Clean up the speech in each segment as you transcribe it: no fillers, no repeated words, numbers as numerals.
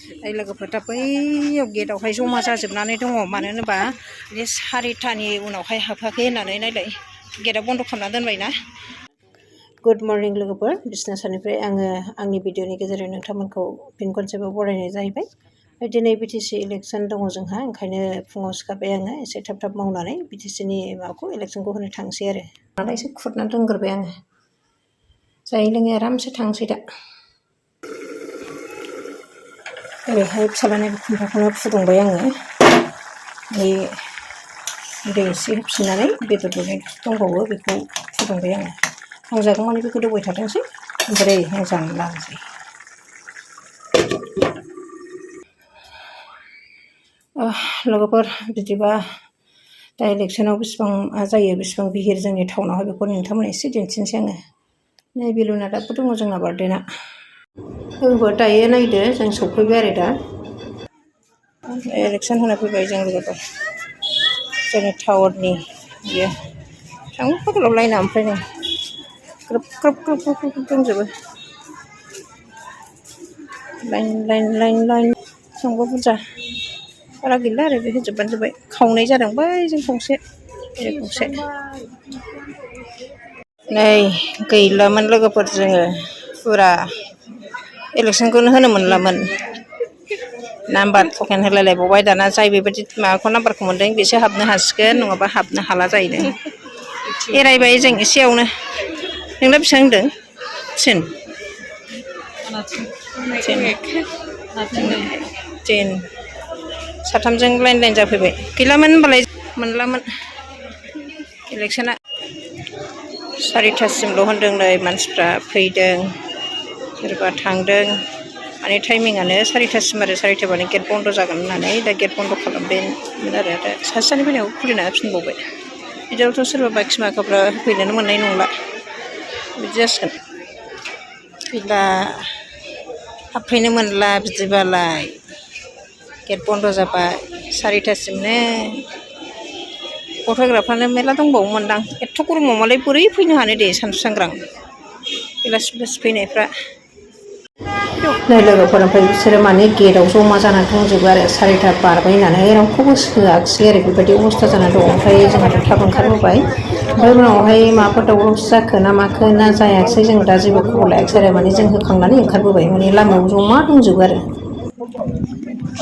ओइ लोगोफोर दा बैयाव गेटआवहाय जमा जाजोबनानै दङ मानो होनोबा बे 4टानि उनावहाय हाबफाखै होननानै नायलाय गेटआ बन्द' खालामना दोनबायना। गुड मर्निं लोगोफोर बिसना सानिफ्राय आङो आंनि भिडिअनि गेजेरजों नोंथांमोनखौ फिन खनसेबाव बरायनाय जाहैबाय। दिनै बिटिसि इलेक्सन दङ जोंहा ओंखायनो फुङाव सिखारबाय आङो एसे थाब थाब मावनानै बिटिसिनि माबाखौ इलेक्सनखौ होनो थांसै आरो नालाय एसे खुरना दोनग्रोबाय आङो जायै लोङै आरामसे थांसै दा। ओरैहाय फिसालानि खुमब्राखौनो फुदुंबाय आङो दै एसे होफिननानै बेदर दंबावो बेखौ फुदुंबाय आङो हांजागौ माने बेखौ गोदौबाय थाथोंसै ओमफ्राय हांजानो लानोसै। लोगोफोर बिदिबा दा इलेक्सनाव बेसेबां जायो बेसेबां बिहिर जोंनि टाउनावहाय बेखौ नोंथांमोना एसे दिन्थिनोसै आङो। नै बेलुना दाबो दङ जोंना बार्थडेना। लोगोफोर दायो नायदो जों सफैबाय आरो दा इलेक्सन होनो फैबाय जों लोगोफोर जोंनि टाउननि बियो थांलाय लाइना ओमफ्राय नै ग्रोब ग्रोब ग्रोब ग्रोब ग्रोब दंजोबो लाइन थांबा बुरजा बारा गैला आरो बे होजोबबानो जाबाय खावनाय जादों बैजों गंसे ओरै गंसे नै गैलामोन लोगोफोर जोङो फुरा इलेक्सनखौनो होनो मोनलामोन। नाम्बार टकेन होलायलायबावबाय दाना जाय बेबायदि माबाखौ नाम्बारखौ मोन्दों बिसो हाबनो हासिगोन नङाबा हाबनो हाला जाहैदों। एरायबाय जों एसेयावनो नोंना बेसेबां होनदों थिन साथामजों लाइन जाफैबाय गैलामोन होनबालाय मोनलामोन इलेक्सना 4टासिमल' होनदों नै मानसिफ्रा फैदों सोरबा थांदों माने टाइमिंआनो 4टासिम आरो 4टाबानो गेट बन्द' जागोन होननानै दा गेट बन्द' खालामबायमोन आरो दा सासेनि फैनायाव खुलिना होफिनबावबाय बिदियावथ' सोरबा बाखि माखाफ्रा होफैनोनो मोननाय नंला बिदि जासिगोन गैला हाबफैनो मोनला बिदिबालाय गेट बन्द' जाबाय 4टासिमनो भट होग्राफ्रानो मेरला दंबावोमोनदां एथ' गरमाव मालाय बोरै फैनो हानो दे सानसुसांग्रां बेलासि बेलासि फैनायफ्रा। नै लोगोफोर ओमफ्राय बिसोरो माने गेटआव जमा जानानै दंजोबो आरो 4टा बारबाय होननानै रावखौबो सोआखिसै आरो बेबायदि अबस्था जानानै दं। ओमफ्राय जोंहाथ' थाब ओंखारबोबाय ओमफ्राय उनावहाय माबाफोर दावरावसो जाखो ना माखो ना जायाखिसै जों दा जेबो खबर लायाखिसै आरो माने जों होखांनानै ओंखारबोबाय माने लामायाव जमा दंजोबो आरो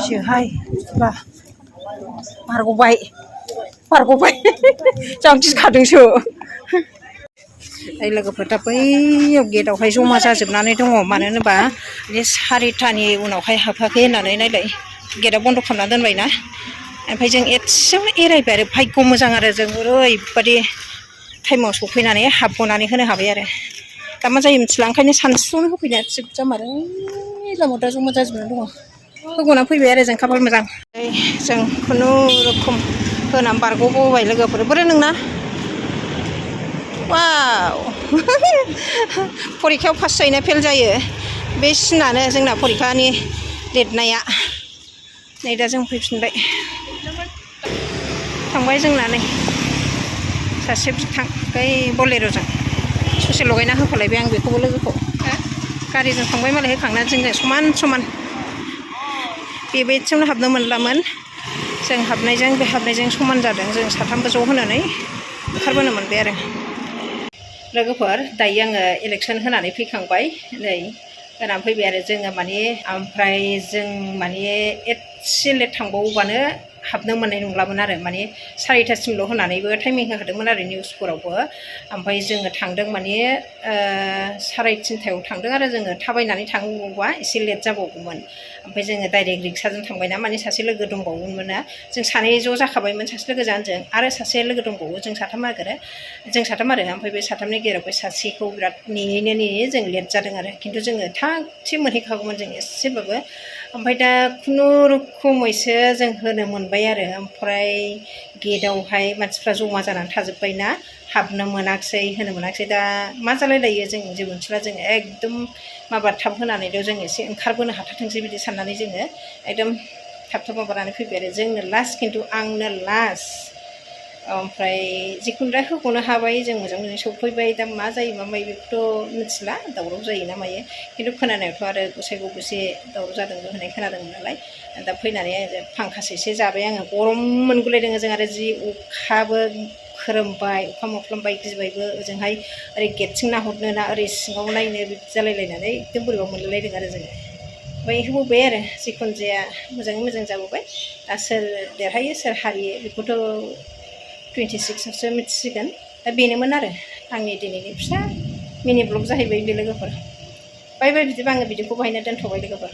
फियोहाय बिदिबा बारग'बाय जा गिखादोंसो। ओइ लोगोफोर दा बैयाव गेटआवहाय जमा जाजोबनानै दङ मानो होनोबा बे 4टानि उनावहाय हाबफाखै होननानै नायलाय गेटआ बन्द' खालामना दोनबायना ओमफ्राय जों एसेयावनो एरायबाय आरो भाग्य मोजां आरो जों ओरैबादि टाइमाव सफैनानै हाबग'नानै होनो हाबाय आरो दा मा जायो मिथिला ओंखायनो सानसुआवनो होफैनाया थिग जामारो लामायाव दा जमा जाजोबनानै दङ होग'ना फैबाय आरो जों खाफाल मोजां जों खुनुरुखुम होनानै बारग'बोबाय लोगोफोर बोरो नोंना वाव फरिखायाव पास जायोना फेल जायो बे सिनानो जोंना फरिखानि लिरनाया नै दा जों फैफिनबाय थांबाय जोंना नै सासे बिथां बै बलेर'जों ससे लगायना होफालायबाय आं बेखौबो लोगोखौ गारिजों थांबाय मालाय होखांनानै जोंजों समान समान बेबो एसेयावनो हाबनो मोनलामोन जों हाबनायजों बे हाबनायजों समान जादों जों साथामबो ज' होनानै ओंखारबोनो मोनबाय आरो लोगोफोर दायो आङो इलेक्सन होनानै फैखांबाय नै होनानै फैबाय आरो जोङो माने ओमफ्राय जों माने एसे लेट थांबावोबानो हाबनो मोननाय नंलामोन आरो माने 4टासिमल' होनानैबो टाइमिं होखादोंमोन आरो निउसफोरावबो ओमफ्राय जोङो थांदों माने 3:30टायाव थांदों आरो जोङो थाबायनानै थाङोबा एसे लेट जाबावगौमोन ओमफ्राय जोङो डाइरेक्ट रिक्साजों थांबायना माने सासे लोगो दंबावोमोन ना जों सानै ज' जाखाबायमोन सासे लोगोजों आंजों आरो सासे लोगो दंबावो जों साथाम आरो ओमफ्राय बे साथामनि गेजेराव बे सासेखौ बिराद नेयै जों लेट जादों आरो खिन्थु जोङो थाग थिग मोनहैखागौमोन जों एसेबाबो ओमफ्राय दा खुनुरुखुमैसो जों होनो मोनबाय आरो ओमफ्राय गेटआवहाय मानसिफ्रा जमा जानानै थाजोब्बायना हाबनो मोनाखिसै होनो मोनाखिसै दा मा जालायलायो जों जेबो मिथिला जों एकदम माबा थाब होनानैल' जों एसे ओंखारबोनो हाथारथोंसै बिदि साननानै जोङो एकदम थाब माबानानै फैबाय आरो जोंनो लास्ट खिन्थु आंनो लास्ट ओमफ्राय जिखुनु दा होख'नो हाबाय जों मोजां मोजां सफैबाय दा मा जायो मा मायो बेखौथ' मिथिला दावराव जायो ना मायो खिन्थु खोनानायावथ' आरो गसाइगाव एसे दावराव जादोंबो होननाय खोनादोंमोन नालाय दा फैनानै फांखासो एसे जाबाय आङो गरम मोनगुलायदों जों आरो जि अखाबो खोरोमबाय अखा मोफ्लामबाय गिबायबो ओजोंहाय ओरै गेटथिं नाहरनो ना ओरै सिङाव नायनो बिदि जालायलायनानै एकदम बोरैबा मोनलायलायदों आरो जोङो ओमफ्राय होबोबाय आरो जिखुनु जाया मोजाङै मोजां जाबोबाय दा सोर देरहायो सोर हारियो बेखौथ' 26आवसो मिथिसिगोन दा बेनोमोन आरो आंनि दिनैनि फिसा मिनि ब्लग जाहैबाय बे लोगोफोर बाय बाय बिदिबा आङो भिडिअखौ बाहायनो दोनथ'बाय लोगोफोर